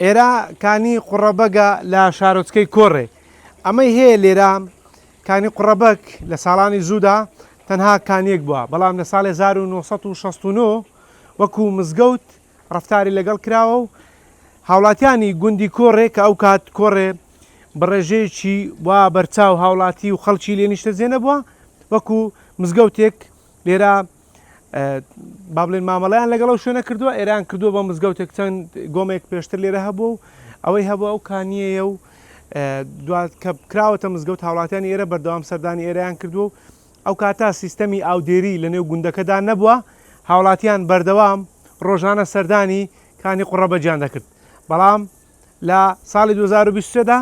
ئێرە کانی قوڕەبەگە لە شارۆچکەی کۆڕێ. ئەمەی هەیە لێرە کانی قوڕەبەگ لە ساڵانی زوودا تەنها کانیەک بووە، بەڵام لە ساڵی 1969 وەکو مزگەوت ڕەفتاری لەگەڵ کراوە و هاوڵاتیانی گوندی کۆڕێ کە ئەو کات کۆڕێ بەڕێژەیەکی وا بەرچاو هاوڵاتی و خەڵکی لێ نیشتەجێ نەبووە وەکو مزگەوتێک لێرە با بڵێن مامەڵەیان لەگەڵ ئەو شوێنە کردووە ئێران کردووە بە مزگەوتێک چەند گۆمێک پێشتر لێرە هەبوو و ئەوەی هەبوو ئەو کانیەیە و دوات کە کراوەتە مزگەوت هاوڵاتیانی ئێرە بەردەوام سەردانی ئێرەیان کردووە و ئەو کاتە سیستەمی ئاودێری لە نێو گوندەکەدا نەبووە هاوڵاتیان بەردەوام ڕۆژانە سەردانی کانی قوڕەبەجیان دەکرد بەڵام لە ساڵی 2023 دا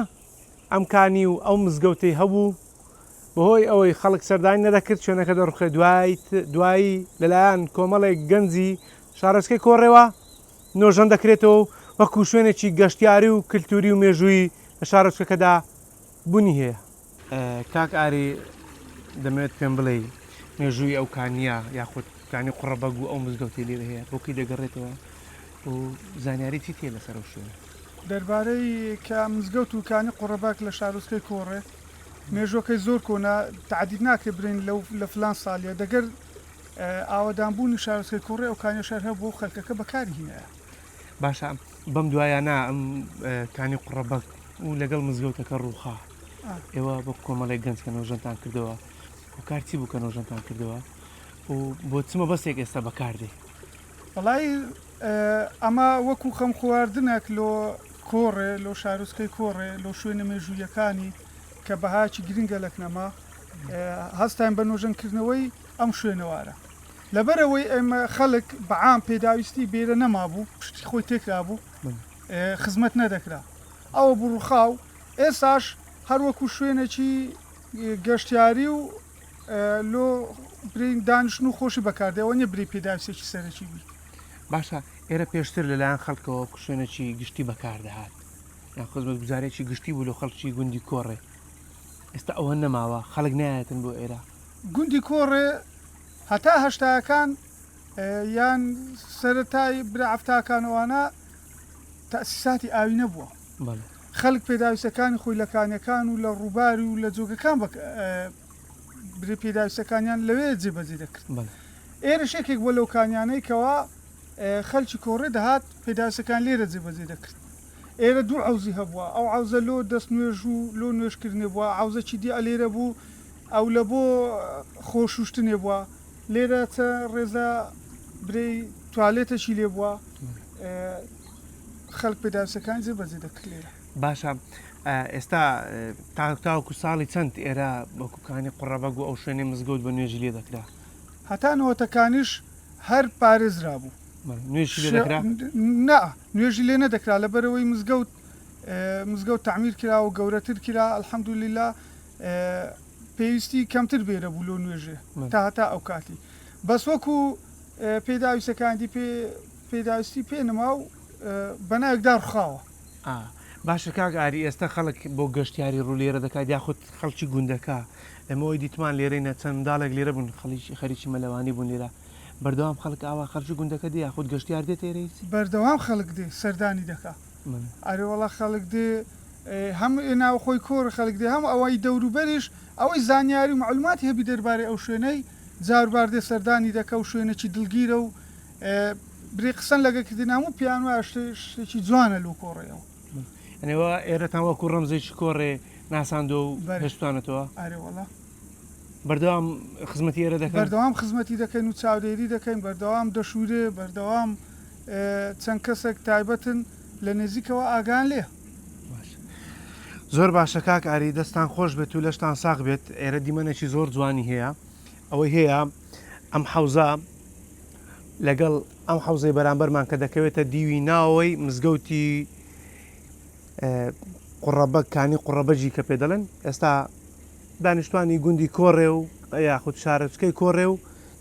ئەم کانی و ئەو مزگەوتەی هەبوو بەهۆی ئەوەی خەڵک سەردانی نەدەکرد شوێنەکە دەڕوخێ دوای دوایی لەلایەن کۆمەڵێک گەنجی شارۆچکەی کۆڕێوە نۆژەن دەکرێتەوە و وەکو شوێنێکی گەشتیاری و کلتوری و مێژوویی لە شارۆچکەکەدا بونی هەیە. کاک ئاری دەمەوێت پێم بڵێی مێژووی ئەو کانییە یاخود کانی قوڕەبەگ و ئەو مزگەوتەی لێرە هەیە بۆ کەی دەگەڕێتەوە و زانیاری چیت هەیە لەسەر ئەو شوێنە؟ دەربارەی کە مزگەوت و کانی قوڕەبەگ لە شارۆچکەی کۆڕێ مێژوەکەی زۆر کۆنە تەعدید ناکرێ برێن لەو لە فلان سالیە دەگەر ئاوەدان بوونی شارۆچکەی کۆڕێ ئەو کانیەش هەر هەبووە و خەلکەکە بەکاری هینایە. باشە بەم دوایانە ئەم کانی قوڕەبەگ و لەگەڵ مزگەوتەکە ڕووخا ئێوە بۆ کۆمەڵێک گەنج کە نۆژەنتان کردەوە هۆکار چی بوو کە نۆژەنتان کردەوە و بۆ چ مەبەستێک ئێستا بەکاردێ؟ وەڵایی ئەمە وەکو خەم خواردنەک لۆ کۆڕێ، لۆ شارۆچکەی کۆڕێ، لۆ شوێنە مێژووییەکانی کە بەهایەکی گرنگە لەکنەما، هەستاین بە نۆژەنکردنەوەی ئەم شوێنەوارە. لەبەرئەوەی ئێمە خەڵک بە عام پێداویستی بێرە نەمابوو، پشتی خۆی تێکرابوو، خزمەت نەدەکرا. ئەوە بوو ڕووخا و ئێستاش هەر وەکو شوێنێکی گەشتیاری و لۆ برین دانیشتن و خۆشی بەکاردێ، ئەوە نییە برێی پێداویستێکی سەرەکی بی. باشە ئێرە پێشتر لەلایەن خەڵکەوە وەکو شوێنێکی گشتی بەکاردەهات یان خزمەتگوزارێکی گشتی بوو لۆ خەڵکی گوندی کۆڕێ ئێستا ئەوە نەماوە خەڵک نایەتن بۆ ئێرە؟ گوندی کۆڕێ هەتا هەشتاکان یان سەرەتای برا حەفتاکان ئەوانە تەئسیساتی ئاوی نەبووە خەلک پێداویستەکانی خۆی لە کانیەکان و لە ڕووباری و لە جۆگەکان بەک برێ پێداویستەکانیان لەوێ جێبەجێ دەکرد ئێرەش یەکێک بووە لەو کانیانەی کەوا خەلکی کۆڕێ دەهات پێداویستەکان لێرە جێبەجێ دەکرد ئێرە دوو عەوزی هەبووە ئەو عەوزە لۆ دەست نوێژ و لۆ نوێژکردنێ بووە عەوزەکی دی ئەلێرە بوو ئەو لە بۆ خۆ شوشتنێ بووە لێرە چە ڕێزە برێی توالێتەکی لێ بووە خەلک پێداویستەکانی جێ بەجێ دەکرد لێرە. باشە ئێستا تاوەکو ساڵی چەند ئێرە وەکو کانی قوڕەبەگ و ئەو شوێنەی مزگەوت بە نوێژی لێ دەکرا؟ هەتا نەوەتەکانیش هەر پارێزرابوو. نوێژی لێ دەکرا؟ نا نوێژی لێ نەدەکرا لەبەرئەوەی مزگەوت مزگەوت تەعمیر کرا و گەورەتر کرا الحمدللە پێویستی کەمتر بێرە بوو لۆ نوێژێ تا هەتا ئەو کاتی بەس وەکو پێداویستەکانی دی پێ پێداویستی پێ نەما و بەناوێکدا ڕوخاوە. ئا باشە کاک ئاری ئێستا خەڵک بۆ گەشتیاری ڕوو لێرە دەکات یاخود خەڵکی گوندەکە ئێمە ئەوەی دیتمان لێرەینە چەند منداڵێک لێرە بوون خەڵکی خەریکی مەلەوانی بوون لێرە بەردەوام خەڵک ئاوا خەڵکی گوندەکە دێ یاخود گەشتیار دێتە ئێرە هیچ؟ بەردەوام خەڵک دێ سەردانی دەکا ئەرێ وەڵا خەڵک دێ هەم ناوخۆی کۆڕ خەڵک دێ هەم ئەوەی دەوروبەریش ئەوەی زانیاری و مەعلوماتی هەبی دەربارەی ئەو شوێنەی جاروبار دێ سەردانی دەکا و شوێنێکی دڵگیرە و برێ قسەن لەگە کردن هەموو پێیان وایە شتێکی جوانە لۆ کۆڕێەوە. یانی ئەوە ئێرەتان وەکوو ڕەمزێکی کۆڕێ ناساندووە و هێشتوانەتەوە؟ ئەرێ وەڵا. بەردەوام خزمەتی ئێرە دەکەن؟ بەردەوام خزمەتی دەکەین و چاودێری دەکەین، بەردەوام دەشوورێ، بەردەوام چەند کەسێک تایبەتن لە نێزیکەوە ئاگایان لێیە. باشە. زۆر باشە کاک ئاری دەستان خۆش بێت و لەشتان ساغ بێت. ئێرە دیمەنێکی زۆر جوانی هەیە. ئەوەی هەیە ئەم حەوزە لەگەڵ ئەم حەوزەی بەرامبەرمان کە دەکەوێتە دیوی ناوەوەی مزگەوتی قوڕەبەگ کانی قوڕەبەگی کە پێ دەڵێن ئێستا دانیشتوانی گوندی کۆڕێ و یاخود شارۆچکەی کۆڕێ و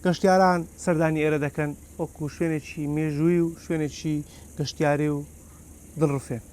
گەشتیاران سەردانی ئێرە دەکەن وەکو شوێنێکی مێژووی و شوێنێکی گەشتیاری و دڵڕفێن.